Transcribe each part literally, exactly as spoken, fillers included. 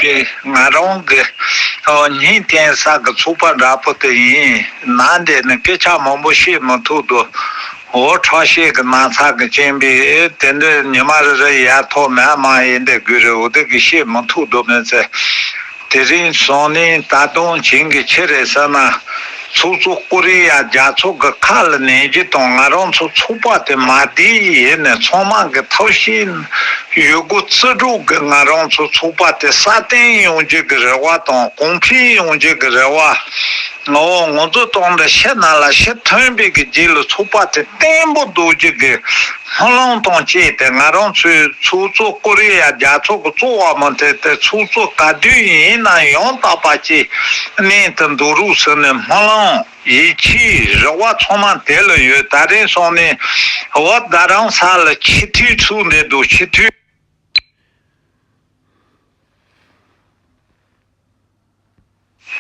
ང་རང་གི་ཨོ་སྙིང་གཏིང་ས་གི་ཚོགས་པ་འདྲ་པོ་དེ་ཡིན་ན། འདི་ནི་སྐད་ཆ་མང་པོ་བཤད་མི་ཐུབ་འདུག་འོ་ཁྲག་ཤེད་ཀྱི་ན་ཚ་གི་རྐྱེན་པས་དེ་འདྲའི་ཉི་མ་རེ་རེ་ཡར་ཐོག་མར་མར་ཡིན་བསྡད་དགོས་རེད། འོ་དེ་གི་བཤད་མི་ཐུབ་འདུག་མེད་ཚེ། དེ་རིང་སང་ཉིན་ད་དུང་བྱིངས་ཀྱི་ཆི་རེད་ཟེར་ན། ཚོགས་གཙོ་ཀོ་རི་ཡ་རྒྱལ་ཚོགས་ཀྱི་ཁ་ལ་ཉན་རྒྱུ་དང་། ང་རང་ཚོ་ཚོགས་པ་དེ་མ་བསྡུས་ཡིན་ནས་ཚང་མ་གི་ཐབས་ཤེས་ཡོད་དགུ་རྩལ་སྤྲུགས་ཀྱི་ང་རང་ཚོ་ཚོགས་པ་དེ་སྲ་བརྟན་ཡོང་རྒྱུ་གི་རེ་བ་དང་གོང་འཕེལ་ཡོང་རྒྱུ་གི་རེ་བ། ངོ་བོ་ང་ཚོ་དང་འདྲ་ཕྱི་ནང་ལ་ཕྱི་ཐོན་པའི་གི་རྗེས་ལ་ཚོགས་པ་དེ་བརྟན་པོ་འདུག་རྒྱུ་གི་སྨོན་ལམ་དང་བཅས་ཏེ། ང་རང་ཚོའི་ཚོགས་གཙོ་ཀོ་རི་ཡ་རྒྱལ་ཚོགས་ཀྱི་གཙོ་བོ་མི་དེ་དེ་ཚོགས་གཙོ་ག་དུས་ཡིན་ན་ཡང་དག་པ་ཅིག་གནས་དུ་འདུག་རོགས་ཟེར་ནས་སྨོན་ལམ་ཡིད་ཆེས་རེ་བ་ཚང་མ་དེ་ལ་ཡོད། ད་རིང་སང་ཉིན་འོ་རྡ་རམ་ས་ལ་སྤྱི་འཐུས་ཚོགས་འདུ་འདུག་སྤྱི་འཐུས།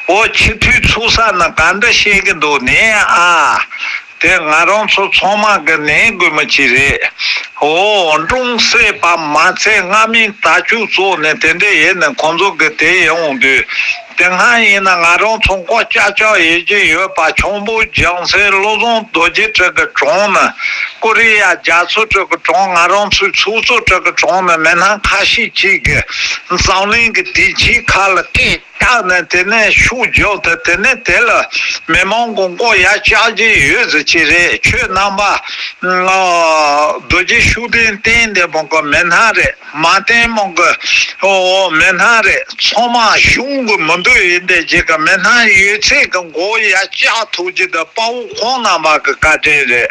འོ་སྤྱི་འཐུས་ཚོགས་ས་ན་ག་འདྲ་བཤད་ཀྱི་འདུག་ནས་ཨ། དེ་ང་རང་ཚོ་ཚང་མ་གི་ནན་དགོས་མི་ཅི་རེད། འོ་འབྲོང་བསད་པ་མ་ཚད་རྔ་མའི་དར་ལྕོག་བཙུགས་ནས་དེ་འདྲ་ཡིན་ནས་ཁོང་ཚོ་གི་དེ་ཡོང་དུས། དེ་སྔ་ཡིན་ན་ང་རང་ཚོ་མགོ་ལྕག་ལྕག་ཡོད་ཀྱི་ཡོད་པ་ཁྱུང་པོ་རྒྱལ་མཚན་བློ་བཟང་རྡོ་རྗེ་ཁྲི་གི་གྲོང་ན། ཀོ་རི་ཡ་རྒྱལ་ཚོགས་ཁྲི་གི་གྲོང་། ང་རང་ཚོའི་ཚོགས་གཙོ་ཁྲི་གི་གྲོང་ན་མི་སྣ་ཁ་ཤས་ཅིག་གིས་འཛམ་གླིང་གི་བདེ་སྐྱིད་ཁ་ལ་སྐད་བཏགས་ནས་དེ་ནས་ཤུགས་རྒྱབ་སྟེ་དེ་ནས་དེ་ལ་མི་མང་གི་མགོ་ཡར་བཀྱག་གི་ཡོད་ཟེར་གྱི་རེད། ཁྱོད་རྣམ་པ་རྡོ་རྗེ་ཤུགས་ལྡན་བསྟེན་བསྡད་པ་གི་མི་སྣ་རེད། མ་བསྟེན་མོ་གི་ཨོ་མི་སྣ་རེད། ཚང་མ་གཞུང་གི་མི་འདོད་ཡིན་བསྡད་ཀྱི་གི་མི་སྣ་ཡོད་ཚད་གི་མགོ་ཡར་བཀྱག་ཐུབ་ཀྱི་འདི་དཔའ་བོ་ཁོང་རྣམ་པ་གི་བཀའ་དྲིན་རེད།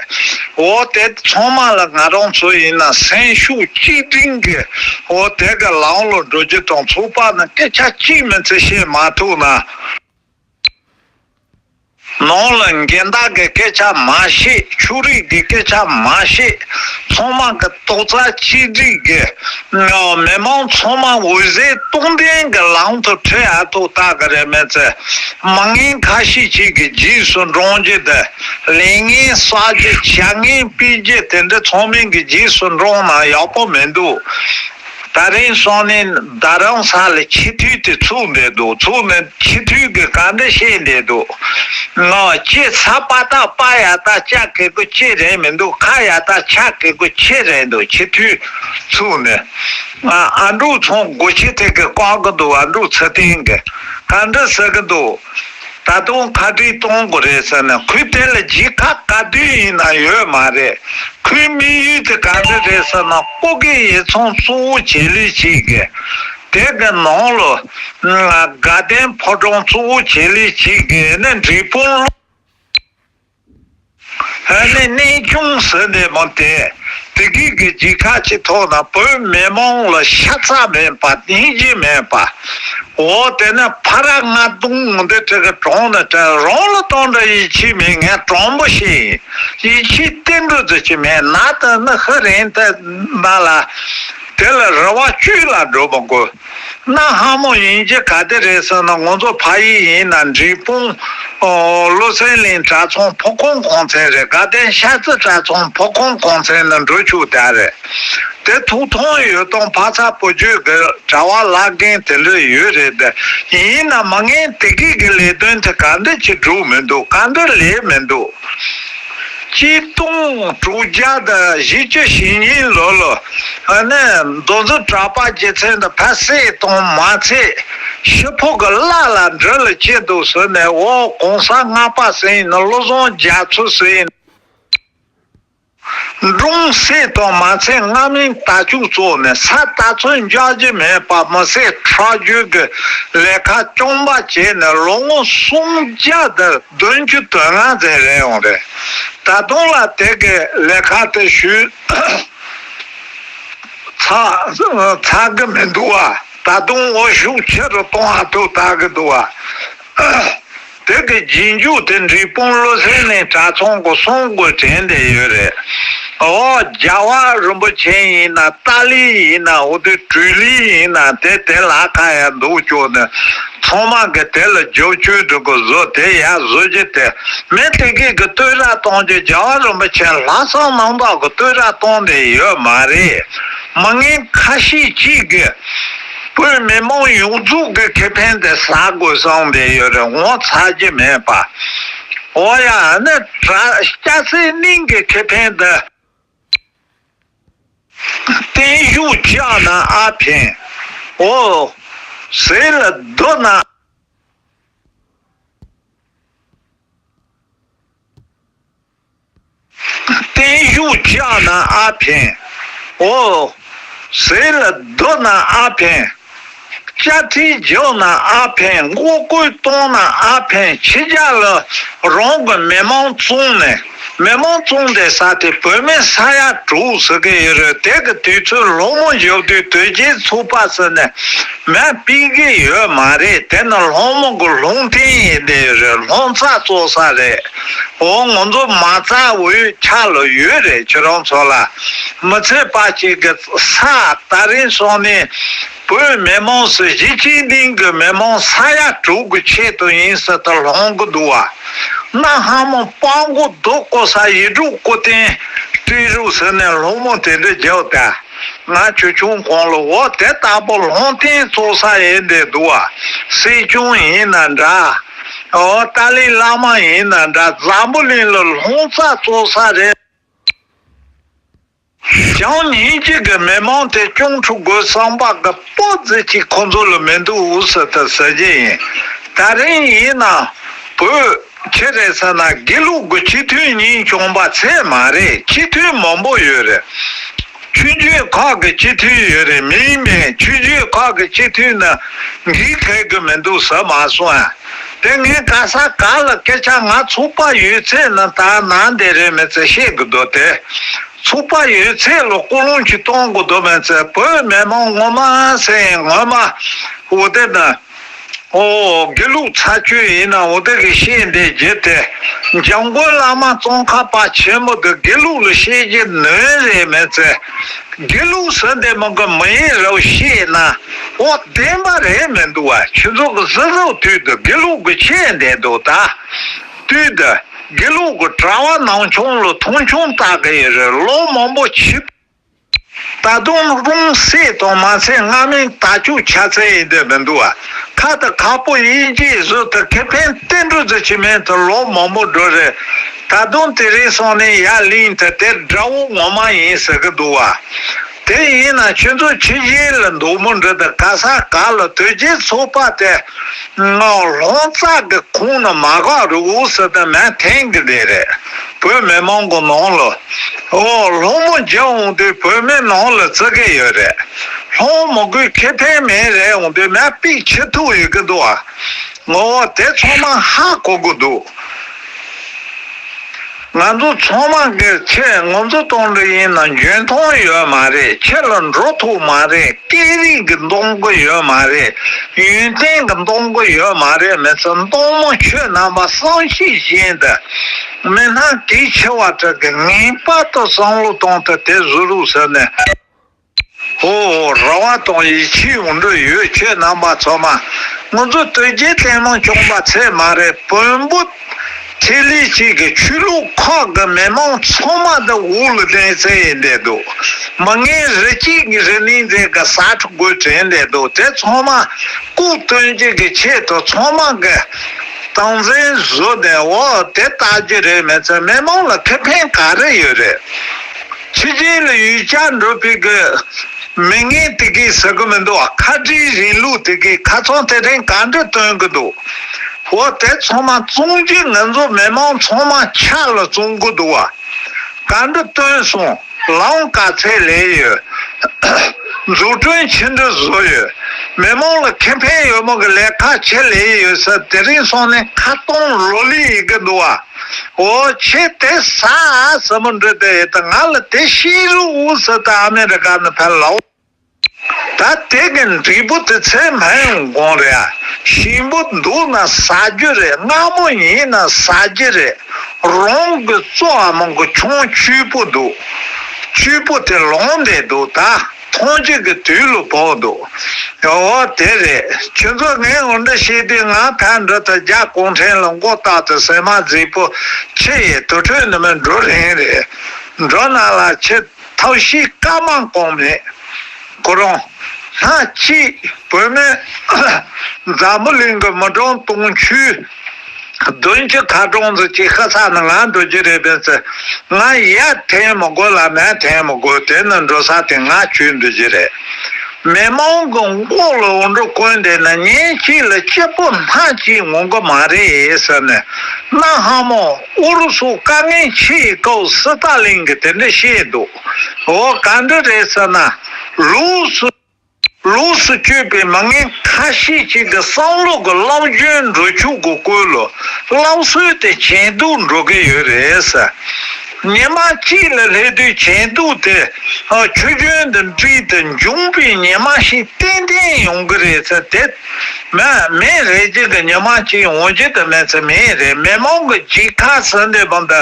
འོ་དེ་ཚང་མ་ལ་ང་རང་ཚོ་ཡིན་ན་སེམས་ཤུགས་གཅིག་སྒྲིམ་གི་འོ་དེ་གི་ལམ་ལ་འགྲོ་རྒྱུ་དང་། ཚོགས་པ་ནི་སྐད་ཆ་གཅིག་མིན་ཚེ་བཤད་མ་ཐུབ་ན། ནང་ལ་འགལ་ཟླ་གི་སྐད་ཆ་མ་བཤད། ཕྱོགས་རིས་ཀྱི་སྐད་ཆ་མ་བཤད། ཚང་མ་གི་རྡོག་རྩ་གཅིག་སྒྲིལ་གི་མི་མང་ཚང་མ་འོད་ཟེར་སྟོང་ལྡན་གི་ལམ་དུ་ཁྲིད་ཨ་ཐུག་ལྟ་གི་རེད། མེད་ཚེ་མི་ངན་ཁ་ཤས་ཅིག་གི་རྗེས་སུ་འབྲང་རྒྱུ་དེ། ལས་ངན་བསགས་རྒྱུ། བྱ་ངན་སྤེལ་རྒྱུ་དེ་འདྲ་ཚང་མའི་གི་རྗེས་སུ་འབྲང་ན་ཡག་པོ་མི་འདུག་ད་རིང་སང་ཉིན་རྡ་རམ་ས་ལ་སྤྱི་འཐུས་དེ་ཚུགས་བསྡད་འདུག་ཚུགས་ནས་སྤྱི་འཐུས་ཀྱིས་ག་འདྲ་བཤད་བསྡད་འདུག་ང་ལྕེ་ཚ་པ་ད་པ་ཡ་ད་ལྕགས་གི་གུ་ལྕེ་རེད་མི་འདུག་ཁ་ཡ་ད་ལྕགས་གི་གུ་ལྕེ་རེད་འདུག་སྤྱི་འཐུས་ཚུགས་ནས་ཨ་འབྲུག་ཚང་སྒོ་ཕྱི་ཐད་ཀྱི་བཀག་གི་འདུག་ཨ་འབྲུག་ཚེ་བརྟན་གྱིས་ག་འདྲ་ཟེར་གི་འདུག་ད་དུང་ཁ་བྲལ་གཏོང་དགོས་རེད་ཟེར་ནས། ཁོས་དེ་ལ་རྒྱལ་ཁ་ག་དུས་ཡིན་ན་ཡོད་མ་རེད། ཁོའི་དམིགས་ཡུལ་དེ་ག་འདྲ་རེད་ཟེར་ན། སྤོ་སྐྱེས་ཡིག་ཚང་གཙོ་བོ་བྱེད་ལས་ཅིག་གི་དེ་གི་ནང་ལ་དགའ་ལྡན་ཕོ་བྲང་གཙོ་བོ་བྱེད་ལས་ཅིག་གི་ནས་འབྲས་སྤུངས་ལ། ཨ་ནི་གནས་ཆུང་ཟེར་ནས་མ་དེ། དེ་གི་གི་རྒྱལ་ཁ་ཅིག་ཐོབ་ན་བོད་མི་མང་ལ་ཤ་ཚ་མེད་པ། སྙིང་རྗེ་མེད་པ། འོ་དེ་ནས་ཕ་ར་ང་དུང་འདི་ཁྲི་གི་གྲོང་ནས་ཁྲི་རང་ལ་གཏོང་འདྲ་ཡིད་ཆེས་མེད། ངས་དྲང་པོ་བཤད་ཡིན། ཡིད་ཆེས་ཏིལ་འབྲུ་ཙམ་ཅིག་མེད། ན་ད་ནི་ཧི་རན་ཏེ་ན་ལ་དེ་ལ་རེ་བ་བཅོལ་ལ་འགྲོ་མི་དགོས། གནའ་སྔ་མོ་ཡིན་གྱི་ག་དེ་རེད་ཟེར་ན། ང་ཚོ་ཕ་ཡུལ་ཡིན་ན་འབྲས་སྤུངས་བློ་གསལ་གླིང་གྲྭ་ཚང་ཕོ་ཁོང་གོང་ཚད་རེད། དགའ་ལྡན་ཤར་རྩེ་གྲྭ་ཚང་ཕོ་ཁོང་གོང་ཚད་ནས་འགྲོ་ཆོག་དེ་རེད། དེ་ཐུགས་མཐོང་ཡོད་དང་ཕ་ཚ་བུ་རྒྱུད་ཀྱི་གྲྭ་བ་བླ་རྒན་དེ་འདྲ་ཡོད་རེད་དེ། ཡིན་ན་མི་ངན་དེ་གི་གི་ལས་དོན་དེ་ག་འདྲ་ཅིག་འགྲུབ་མི་འདུག་ག་འདྲ་ལས་མི་འདུག་གཅིག་སྟོང་དྲུག་བརྒྱ་དང་བཞི་བཅུ་ཞེ་གཉིས་ལོ་ལ་ཨ་ནི་མདོ་འཛིན་གྲགས་པ་རྒྱལ་མཚན་དང་ཕ་བསད་གཏོང་མ་ཚད་ཤི་ཕོ་གི་བླ་ལ་འདྲི་ལ་སྐྱེས་འདུག་ཟེར་ནས། འོ་གོང་ས་ལྔ་པ་ཟེར་ཡིན་ན། བློ་བཟང་རྒྱ་མཚོ་ཟེར་ཡིན། འབྲོང་བསད་གཏོང་མ་ཚད་རྔ་མའི་དར་ལྕོག་བཙུགས་ནས་ས་ད་ཚོད་འཇགས་ཀྱི་མེད་པ། མི་བསད་ཁྲག་སྦྱོར་གྱི་ལས་ཀ་རྐྱང་པ་བྱས་ནས་ལོ་ངོ་སུམ་བརྒྱ་དང་བདུན་ཅུ་དོན་ལྔ་ཙམ་རེད་ཡོང་རེད། ད་དུང་ལ་དེ་གི་ལས་ཀ་དེ་ཞུས་ཚར་ཚར་གི་མི་འདུག་བ། ད་དུང་འོ་ཤུགས་ཆེ་རུ་གཏོང་ཨ་ཐུག་ལྟ་གི་འདུག་བ། དེ་གི་རྗེས་འཇུག་དེ་འབྲས་སྤུངས་བློ་གསལ་གླིང་གྲྭ་ཚང་གི་གསུང་དགོས་དྲན་བསྡད་ཡོད་རེད། འོ་རྒྱལ་བ་རིན་པོ་ཆེ་ཡིན་ན། ཏཱ་ལའི་ཡིན་ན། འོ་དེ་ཀྲུའུ་ལི་ཡིན་ན། དེ་དེ་ལ་ཁ་ཡ་འདུག་ཅོག་ནས། ཚང་མ་གི་དེ་ལ་རྒྱབ་སྐྱོར་འགྲོ་གི་བཟོ། དེ་ཡར་བཟོ་རྒྱུ་དེ་མི་དེ་གི་གི་བསྟོད་ར་གཏོང་རྒྱུ། རྒྱལ་བ་རིན་པོ་ཆེ་ལྷག་བསམ་རྣམ་དག་གི་བསྟོད་ར་གཏོང་བསྡད་ཡོད་མ་རེད། མི་ངན་ཁ་ཤས་ཅིག་གི་ བོད་མི་མང་ཡོངས་རྫོགས་ཀྱི་ཁེ་ཕན་དེ་ཟ་དགོས་བསམ་པའི་ཡོད་རེད། ངོ་ཚ་རྒྱུ་མེད་པ། འོ་ཡ། ཨ་ནི་དྲ་སྐྱ་སེར་གཉིས་ཀྱི་ཁེ་ཕན་དེ། བརྟན་བཞུགས་བཅག་ན་ཨ་ཕན། འོ། ཟས་ལ་སྡོད་ན། བརྟན་བཞུགས་བཅག་ན་ཨ་ཕན། འོ། ཟས་ལ་སྡོད་ན་ཨ་ཕན། དཔྱ་ཁྲལ་རྒྱག་ན་ཨ་ཕན། མགོ་སྐོར་གཏོང་ན་ཨ་ཕན། ཕྱི་རྒྱལ་ལ་རང་གི་མི་མང་བཙོང་ནས། མི་མང་བཙོང་དེ་ས་དེ་བོད་མི་ས་ཡ་དྲུག་ཟེར་གི་ཡོད་རེད། དེ་གི་དུས་ཚོད་སློང་མོ་རྒྱག་དུས་དོལ་རྒྱལ་ཚོགས་པ་ཟེར་ནས་མ་ཕུད་གི་ཡོད་མ་རེད། དེ་ནི་སློང་མོ་གི་སློང་རྟེན་ཡིན་དེ་ཡོད་རེད། སློང་རྩ་བཙོང་ས་རེད། འོ། ང་ཚོ་མ་རྩ་འོས་ཆ་ལ་ཡོད་རེད། ཁྱེད་རང་ཚོ་ལ་མི་ཚེ་ཕལ་ཆེར་གི་ས་ད་རིང་སང་ནས་བོད་མི་མང་སུ་གཞིས་བྱེས་གཉིས་ཀྱི་མི་མང་ས་ཡ་དྲུག་གི་ཆེད་དུ་ཡིན་ཟེར་དུ་སློང་གི་འདུག་བ། གནའ་སྔ་མོ་སྤང་གོ་རྡོ་བརྐོ་ས་ཡིག་དྲུག་བརྐོ་རྟེན་སྤྲད་རོགས་ཟེར་ནས་སློང་མོ་དེ་འདྲ་རྒྱག་ད། ང་ཆུང་ཆུང་གོང་ལ། འོ། དེ་ལྟ་བུ་སློང་རྟེན་བཙོང་ས་ཡིན་དེ་འདུག་བ། སྲིད་སྐྱོང་ཡིན་ན་འདྲ། འོ། ཏཱ་ལའི་བླ་མ་ཡིན་ན་འདྲ། འཛམ་བུ་གླིང་ལ་སློང་རྩ་བཙོང་ས་རེད། བྱམས་སྙིང་རྗེ་གི་མི་མང་དེ་སྐྱོང་ཐུབ་དགོས་བསམ་པ་གི་སྤོབས་ཙམ་ཅིག་ཁོ་ཚོ་ལ་མི་འདུག་ཟེར་ད་ཟེར་གྱི་ཡིན། ད་རིང་ཡིན་ན་བོད་ཆི་རེད་ཟེར་ན། དགེ་ལུགས་ཀྱི་སྤྱི་འཐུས་གཉིས་བྱུང་བ་ཚད་མ་རེད། སྤྱི་འཐུས་མང་པོ་ཡོད་རེད། ཆོས་བརྒྱུད་ཁག་གི་སྤྱི་འཐུས་ཡོད་རེད། མིན་མིན་ཆོས་བརྒྱུད་ཁག་གི་སྤྱི་འཐུས་ནི་འགན་འཁྱེར་གི་མི་འདུག་ཟེར་མ་སོང་ཨ། དེ་ངས་ག་ས་ག་ལ་སྐད་ཆ། ང་ཚོགས་པ་ཡོད་ཚད་ནི་ད་ནང་དེ་རེད་མི་ཚེ་བཤད་གི་འདུག་སྟེ། ཚོགས་པ་ཡོད་ཚད་ལ་ཀུན་སློང་ཅིག་གཏོང་དགོས་འདུག་མེད་ཚེ། བོད་མི་མང་ངོ་མ་ཟེར་ངོ་མ་འོ་དེ་ན། ཨོ། དགེ་ལུགས་ཚ་བཅོས་ཡིན་ན་འོ་དེ་གི་བཤད་འདི་བརྒྱུད་དེ། འཇམ་མགོན་བླ་མ་ཙོང་ཁ་པ་ཆེན་པོ་དེ་དགེ་ལུགས་ལ་བཤད་རྒྱུ་ནོར་རེད་མེད་ཚེ། དགེ་ལུགས་ཟེར་འདི་མང་གི་མི་ཡིན་རབས་བཤད་ན་ཨོ་བདེན་པ་རེད་མི་འདུག་བ། ཁྱེད་ཚོ་གི་སོ་སོ་དུས་དུ་དགེ་ལུགས་གི་ཆེད་འདི་འདུག་ད། དུས་དུ་དགེ་ལུགས་ཀྱི་གྲྭ་བ་ནང་ཆུང་ལ་མཐོང་ཆུང་བཏགས་ཀྱི་ཡོད་རེད། ལོ་མང་པོ་ཕྱིན། ད་དུང་རླུང་བསྲེས་དང་མ་ཚད་རྔ་མེད་ད་ཅུག་ཆ་ཚད་ཡིན་དེ་མི་འདུག་བ། ཁ་ད་ཁ་པོ་ཡིན་གྱི་བཟོ་ད་ཁེ་ཕན་ཏན་འགྲོ་ཟེར་གྱི་མེད་དུ་ལོ་མང་པོ་འགྲོ་རེད། ད་དུང་དེ་རིང་སང་ནས་ཡར་ལིང་དུ་དེ་དགྲ་བོ་ངོ་མ་ཡིན་ཟེར་གི་འདུག་བ། དེ་ཡིན་ན་ཁྱོད་ཚོ་ཕྱི་རྒྱལ་ལ་འདུག་མོ་འདྲ་དང་ག་ས་ག་ལ་དོལ་རྒྱལ་ཚོགས་པ་དེ་ང་ལྷོང་རྩ་གི་ཁོང་ན་མ་ག་རུ་འུ་ས་ད་མ་འཐེན་གི་དེ་རེད། བོད་མི་མང་གི་ནང་ལ་ཨོ་ལྷོང་མོ་རྒྱ་འོང་དུས་བོད་མི་ནང་ལ་བརྩི་གི་ཡོད་རེད། ལྷོང་མོ་གི་ཁེ་ཕན་མེད་རེད་འོང་དུས་མ་པིག་ཆི་ཐུག་ཡོད་གི་འདུག་ཨ། ངོ་བོ་དེ་ཚང་མ་ཧ་གོ་གི་འདུག་ང་ཚོ་ཚང་མ་གི་ཆེད་ང་ཚོ་གཏོང་འདི་ཡིན་ན་འཇོན་ཐང་ཡོད་མ་རེད། ཆེད་ལ་འགྲོ་ཐུབ་མ་རེད། སྐད་རིགས་ཀྱི་གཏོང་གི་ཡོད་མ་རེད། ཡོན་ཏན་གྱི་གཏོང་གི་ཡོད་མ་རེད། མི་ཚེ་གཏོང་མོ་ཁྱོད་རྣམ་པ་བསམ་ཤེས་བཞིན་དུ་མི་སྣང་གིས་ཆེ་བ་དྲག་གི་ངེས་པར་དུ་བསམ་བློ་གཏོང་ཐུབ་དེ་བཟོ་རུག་ཟེར་ནས། ཨོ། རེ་བ་དང་ཡིད་ཆེས་འོ་འདྲ་ཡོད། ཁྱོད་རྣམ་པ་ཚང་མ་ང་ཚོ་དོལ་རྒྱལ་བསྟན་མ་བྱུང་བ་ཚད་མ་རེད། བོན་པོ་ཐེ་ལི་ཅིག་གི་ཆོས་ལུགས་ཁག་གི་མི་མང་ཚང་མ་འདི་འོག་ལ་གདན་ས་ཡིན་བསྡད་འདུག་མི་ངན་རི་སྐྱེས་ཀྱི་རི་ནིང་འཛིན་གི་ས་ཁྲ་དགོས་དྲན་བསྡད་འདུག་དེ་ཚང་མ་སྐུ་དོན་གཅིག་གི་ཆེད་དུ་ཚང་མ་གི་སྟངས་འཛིན་བཟོ་བསྡད། འོ་དེ་ལྟ་རྒྱུ་རེད་མི་ཚད་མི་མང་ལ་ཁེ་ཕན་ག་རེ་ཡོད་རེད། ཕྱི་རྒྱལ་ལ་ཡུལ་གྱར་འགྲོ་བའི་གི་མི་ངན་དེ་གས་ཟེར་གི་མི་འདུག་བ། ཁ་བྲལ་རིང་ལུགས་དེ་གས་ཁ་ཚང་དེ་རིང་ག་འདྲ་སྟོན་གི་འདུག་འོ་དེ་ཚང་མ་བཙོང་རྒྱུ་ང་ཚོ་མི་མང་ཚང་མ་ཆ་ལ་བཙོང་གི་འདུག་བ། ག་འདྲ་སྟོན་སོང་། ལམ་ག་ཚད་ལས་ཡོད། འཛུགས་སྐྲུན་ཆི་འདྲ་བཟོ་ཡོད། མི་མང་ལ་ཁེ་ཕན་ཡོད་མོ་གི་ལས་ཀ་ཆི་ལས་ཡོད་ཟེར་དེ་རིང་སོང་ནས་ཁ་སྟོང་ལོ་ལི་ཡི་གི་འདུག་བ། འོ་ཁྱེད་དེ་ཟ་ཟེར་མོ་འདྲ་དེ་ཡོད་ད་ང་ལ་དེ་ཤེས་རུ་འུ་ཟེར་ད་ཨ་མེ་རི་ཀ་ནས་ཕར་ལའོ། ད་དེ་གི་འབྲས་བུ་དེ་ཚེ་མ་ཡོང་གོང་རེད་ཨ། ཞིམ་པོ་འདུག་ན་ཟ་རྒྱུ་རེད། མངར་མོ་ཡིན་ན་ཟ་རྒྱུ་རེད། རང་གི་བཙོ་བ་མང་གི་ཆུང་བཅུད་པོ་འདུག་བཅུད་པོ་དེ་ལོང་བསྡད་འདུག་ད་ཐོང་རྒྱུ་གི་དུས་ལ་བབས་འདུག་འོ་དེ་རེད། ཁྱོད་ཚོ་ངས་འོ་འདྲ་བཤད་དུས་ང་ཕར་འགྲོ་ད་རྒྱ་གུང་ཁྲན་ལ་མགོ་བཏགས་ཏེ་སེམས་མ་མཛེས་པོ་ཁྱི་ཡི་དུར་ཁྲོད་ནི་མི་འགྲོ་རན་རེད། འགྲོ་ན་ལ་ཁྱི་ཐབས་ཤེས་སྐར་མ་གང་མེད། ཁོ་རང་ ཐག་གཅིག་བོད་མི་འཛམ་བུ་གླིང་གི་མི་གྲངས་དུང་ཕྱུར་བདུན་ཅུ་ཁ་གྲངས་ཙམ་ཅིག་ཤི་ས་ནས་ང་འགྲོ་རྒྱུ་རེད་པས་ཟེར། ང་ཡར་འཐེན་མི་དགོས་ལ་མར་འཐེན་མི་དགོས། དེ་ནས་འགྲོ་ས་དེ་ང་བྱོས་འགྲོ་རྒྱུ་རེད། མི་མང་གི་མགོ་ལ་འུར་སྒྲ་བཀོན་བསྡད་ན་ཉིན་གཅིག་ལ་སྐྱིད་པོ་སྣ་གཅིག་འོང་གི་མ་རེད་ཟེར་ནས། གནའ་སྔ་མོ་ཨུ་རུ་སུ་དཀའ་ངལ་ཆེ་བའི་སྐབས་སི་ཏཱ་ལིན་གྱིས་དེ་འདྲ་བཤད་འདུག་འོ་ག་འདྲ་རེད་ཟེར་ན། ལུགས་སུ། ལོགས་སུ་གྱུར་པའི་མི་ངན་ཁ་ཤས་ཅིག་གི་བསམ་བློ་གི་རླབས་རྒྱུན་འགྲོ་ཕྱོགས་ཀྱི་སྐོར་ལ་སླར་གསོ་དེ་ཇེ་སྡུག་འགྲོ་གི་ཡོད་རེད་ཟེར། ཉི་མ་གཅིག་ལ་སླེབས་དུས་ཇེ་སྡུག་དེ་ཆུ་རྒྱུན་དང་འདྲེས་ཏེ་འབྱུང་པོའི་ཉི་མ་ཞིག་ཏན་ཏན་ཡོང་གི་རེད་ཟེར། དེ་མེད་མེད་རེད་ཅིག་གི་ཉི་མ་གཅིག་འོང་རྒྱུ་དེ་མེད་ཚེ་མེད་རེད། མི་མང་གི་གྱེས་ཁ་ཟེར་འདི་བང་དུ་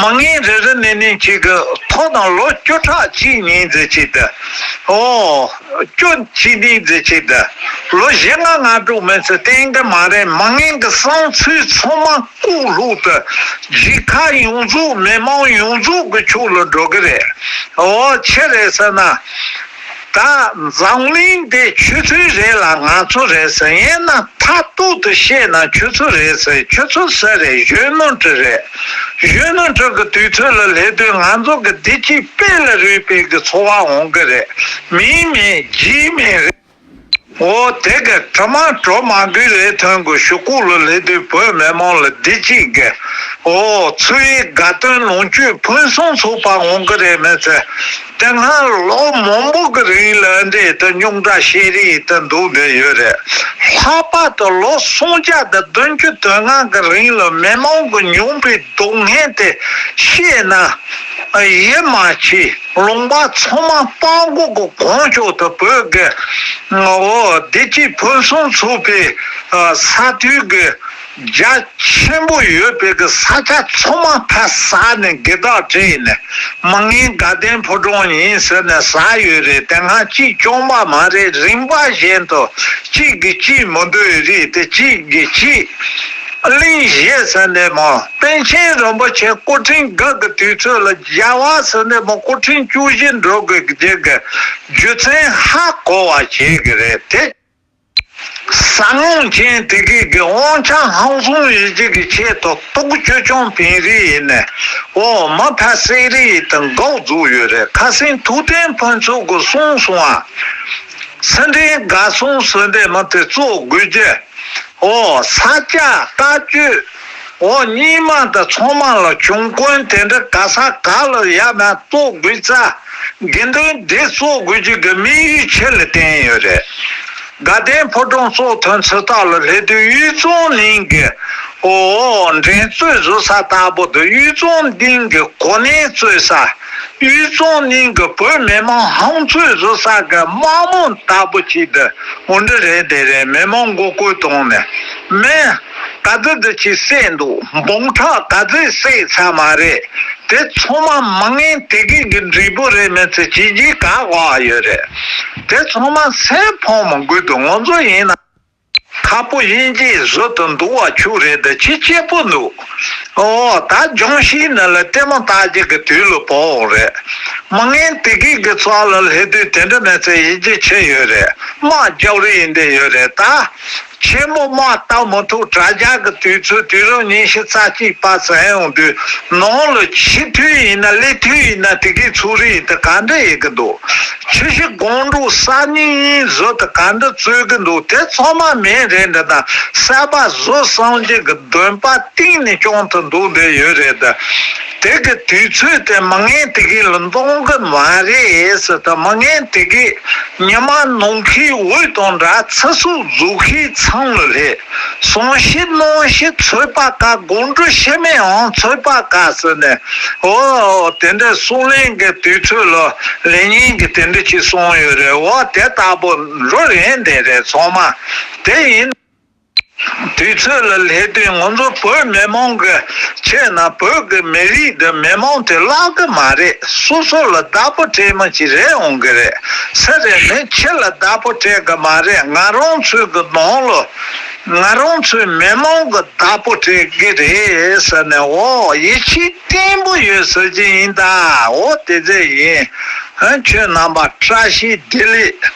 མི་ངན་རེ་རེ་ནས་ནས་ཅིག་གི་ཐོག་དང་ལོ་བཅུ་ཕྲག་གཅིག་ཉིན་ཙམ་ཅིག་ཏུ་ཨོ། སྐྱོན་བྱེད་ནི་འཛི་ཆེད་དུ་ལོ་བཞི་ལྔ་ལྔ་དྲུག་མིན་ཚེ་བསྟན་གི་མ་རེད། མི་ངན་གི་བསམ་ཚུལ་ཚང་མ་བཀོག་ལྷུག་ཏུ་གྱེས་ཁ་ཡོངས་རྫོགས་མི་མང་ཡོངས་རྫོགས་གི་ཕྱོགས་ལ་འགྲོ་གི་རེད། འོ་ཆི་རེད་ཟེར་ན། ད་འཛམ་གླིང་འདི་ཆུ་ཚོད་རེད་ལ་ང་ཚོ་རེད་ཟེར། ཡིན་ན་མཐའ་ཐོག་ཏུ་བཤད་ན་ཆུ་ཚོད་རེད་ཟེར། ཆུ་ཚོད་ཟེར་རེད། གཞོན་ནུ་འདྲ་རེད། གཞོན་ནུ་འདྲ་གི་དུས་ཚོད་ལ་སླེབས་དུས་ང་ཚོ་གི་བདེ་སྐྱིད་དཔལ་ལ་རུལ་པའི་གི་ཚོར་བ་འོང་གི་རེད། མིང་མེད་རྒྱུས་མེད་རེད། འོ་དེ་གི་དྲི་མ་གྲོ་མ་གི་རེ་ཐོན་གི་ཤོག་ཁུག་ལ་སླེབས་དུས་བོད་མི་མང་ལ་བདེ་སྐྱིད་གི་འོ་འཚོ་བའི་དགའ་སྟོན་ལོངས་སྤྱོད་ཕུན་སུམ་ཚོགས་པ་འོང་གི་རེད་མེད་ཚེ། དེ་སྔ་ལོ་མང་པོ་གི་རིང་ལ་འདྲེ་དང་རྙོག་དྲ་བཤད་རེས་དང་འདུག་བསྡད་ཡོད་རེད། ལྷག་པར་དུ་ལོ་སུམ་བརྒྱ་དང་བདུན་ཅུ་དོན་ལྔ་གི་རིང་ལ་མི་མང་གི་མྱོང་པའི་སྡུག་བསྔལ་དེ་བཤད་ན་ཡིད་མ་ཆེས། ལུང་པ་ཚང་མ་སྤྲང་པོ་གི་གོང་ཆོག་ཏུ་བོད་ཀྱི་འོ་བདེ་སྐྱིད་ཕུན་སུམ་ཚོགས་པའི་ས་མཐོའི་གི་རྒྱ་ཆེན་པོ་ཡོད་པའི་གི་ས་ཆ་ཚང་མ་ཕར་ཟགས་ནས་སྒེར་བདག་བྱས་ནས་མི་ངན་དགའ་ལྡན་ཕོ་བྲང་ཡིན་ཟེར་ནས་ཟགས་ཡོད་རེད། དེ་སྔ་གཅིག་བྱུང་བ་མ་རེད། རིམ་པ་བཞིན་དུ་གཅིག་གིས་གཅིག་མི་འདོད་རེད་དེ་གཅིག་གིས་གཅིག་གླིང་བཞི་ཟེར་ནས་མོ་པཎ་ཆེན་རིན་པོ་ཆེ་སྐུ་ཕྲེང་དགུ་གི་དུས་ཚོད་ལ་རྒྱལ་བ་ཟེར་ནས་མོ་སྐུ་ཕྲེང་བཅུ་བཞི་འགྲོ་དགོས་ཀྱི་རྒྱུ་མཚན་ཧ་གོ་བ་བྱེད་ཀྱི་རེད་དེ། ཟབ་སྦྱོང་ཅན་དེ་གའི་གི་དབང་ཆ་ཧང་སང་ཡོད་ཀྱི་གི་ཆེད་དུ་རྟོག་ཅོ་ཅོང་བིང་རི་ཡིན་ནས་འོ་མ་ཕ་སེ་རི་ཡི་དང་འགོག་རྫོགས་ཡོད་རེད། ཁ་སེང་ཐུབ་བསྟན་ཕུན་ཚོགས་གི་གསུང་སོང་ཨ། སེ་འབྲས་དགའ་གསུང་ཟེར་འདི་མ་དེ་གཙོ་དགོས་རྒྱུ། འོ་ས་སྐྱ་བཀའ་བརྒྱུད་འོ་རྙིང་མ་དང་ཚང་མ་ལ་བྱུང་ཀུན་དེ་འདྲ་ག་ས་ག་ལ་ཡ་མ་གཙོ་དགོས་ཙ་དགེ་འདུན་སྡེ་གཙོ་དགོས་རྒྱུ་གི་དམིགས་ཡུལ་ཆེད་ལ་བསྟན་ཡོད་རེད། དགའ་ལྡན་ཕོ་བྲང་གཙོ་ཐོན་ཚུལ་དག་ལ་སླེབས་དུས་དབུས་གཙང་གླིང་གི་འོ་འགྲན་རྩོད་བཟོ་ས་ལྟ་བུ་དང་དབུས་གཙང་གླིང་གི་གོ་གནས་རྩོད་ས། དབུས་གཙང་གླིང་གི་བོད་མི་མང་ཧམ་རྩོད་བཟོ་ས་གི་དམག་མི་ལྟ་བུ་ཅིག་ཏུ་འོ་འདྲ་རེད་དེ་རེད། མི་མང་མགོ་སྐོར་བཏང་ནས་མི་ག་ཚོད་དུ་ཅིག་བསད་འདུག་འབུམ་ཕྲག་ག་ཚོད་བསད་ཚར་མ་རེད། དེ་ཚང་མ་མི་ངན་དེ་གི་གི་འབྲས་བུ་རེད་མེད་ཚེ་ཅི་ཅི་ག་གོ་བ་ཡོད་རེད། དེ་ཚང་མ་སེམས་ཕམ་མི་དགོས་འདུག་ང་ཚོ་ཡིན་ན། ཁ་པོ་དབྱིན་ཇིའི་བཟོ་དུ་འདུག་བ་ཆུ་རེད་དེ་ཅི་སྐྱིད་པོ་འདུག་འོ་ད་ལྗོངས་ཤིག་ནི་ལ་ལྟད་མོ་ལྟ་རྒྱུ་གི་དུས་ལ་བབ་རེད། མི་ངན་དེ་གི་གི་ཚོགས་ལ་སླེབས་དུས་དེ་འདྲ་མེད་ཚེ་ཡིད་ཆེས་ཆེ་ཡོད་རེད། དམག་རྒྱག་རེས་ཡིན་དེ་ཡོད་རེད་ད། ཆེན་པོ་དམག་བཏང་མི་ཐུབ་དྲ་རྒྱ་གི་དུས་ཚོད་དུས་རབས་ཉི་ཤུ་རྩ་གཅིག་པ་ཚོ་ཡོང་དུས་ནང་ལ་ཕྱི་དུས་ཡིན་ན་ལས་དུས་ཡིན་ན་དེ་གི་ཚུགས་རེས་དེ་ག་འདྲ་ཡིན་གི་འདུག་ཆུ་བཞི་སྒང་དྲུག་ས་གཉིས་བཟོ་དེ་ག་འདྲ་རྩོད་གི་འདུག་དེ་ཚང་མ་མེད་རེད་འདྲ་དང་གསར་པ་བཟོ་བསམ་གྱི་གི་འདུན་པ་གཏིང་ནས་སྐྱོང་དུ་འདུག་འདི་ཡོད་རེད་ད། དེ་གི་དུས་ཚོད་དེ་མི་ངན་དེ་གི་ལ་འདང་གི་མ་རེད་ཟེར་ད། མི་ངན་དེ་གི་ཉི་མ་ནམ་མཁའི་འོད་དང་འདྲ་ཚེ་སྲོག་རྫོགས་ཤིང་ཚང་ལ་སླེབས། སོང་ཤི་གནང་ཤི་ཚོད་དཔག་དཀའ། དགོང་དྲོ་ཤི་མིན་ཡང་ཚོད་དཔག་དཀའ་ཟེར་ནས་འོ་དེ་འདྲའི་གསུང་གླེང་གི་དུས་ཚོད་ལ་ལེ་ཉིན་གྱི་དེ་འདྲ་ཅིག་གསུངས་ཡོད་རེད། འོ་དེ་ལྟ་བུ་འགྲོ་རན་དེ་རེད་ཚང་མ། དེ་ཡིན་དུས་ཚོད་ལ་སླེབས་དུས་ང་ཚོ་བོད་མི་མང་གི་ཆེད་ན་བོད་ཀྱི་མི་རིགས་འདི་མི་མང་དེ་བརླག་གི་མ་རེད། སོ་སོ་ལ་བདག་པོ་སྤྲད་མ་ཅིག་རེད་འོང་གི་རེད། ས་རེད་མི་ཕྱི་ལ་བདག་པོ་སྤྲད་གི་མ་རེད། ང་རང་ཚོའི་གི་ནང་ལ་ང་རང་ཚོའི་མི་མང་གི་བདག་པོ་སྤྲད་གི་རེད་ཟེར་ནས་འོ་ཡིད་ཆེས་བརྟན་པོ་ཡོད་ཟེར་གྱི་ཡིན་ད། འོ་དེ་ཚེ་ཡིན། ཨ་ཁྱོད་རྣམ་པ་བཀྲ་ཤིས་བདེ་ལེགས།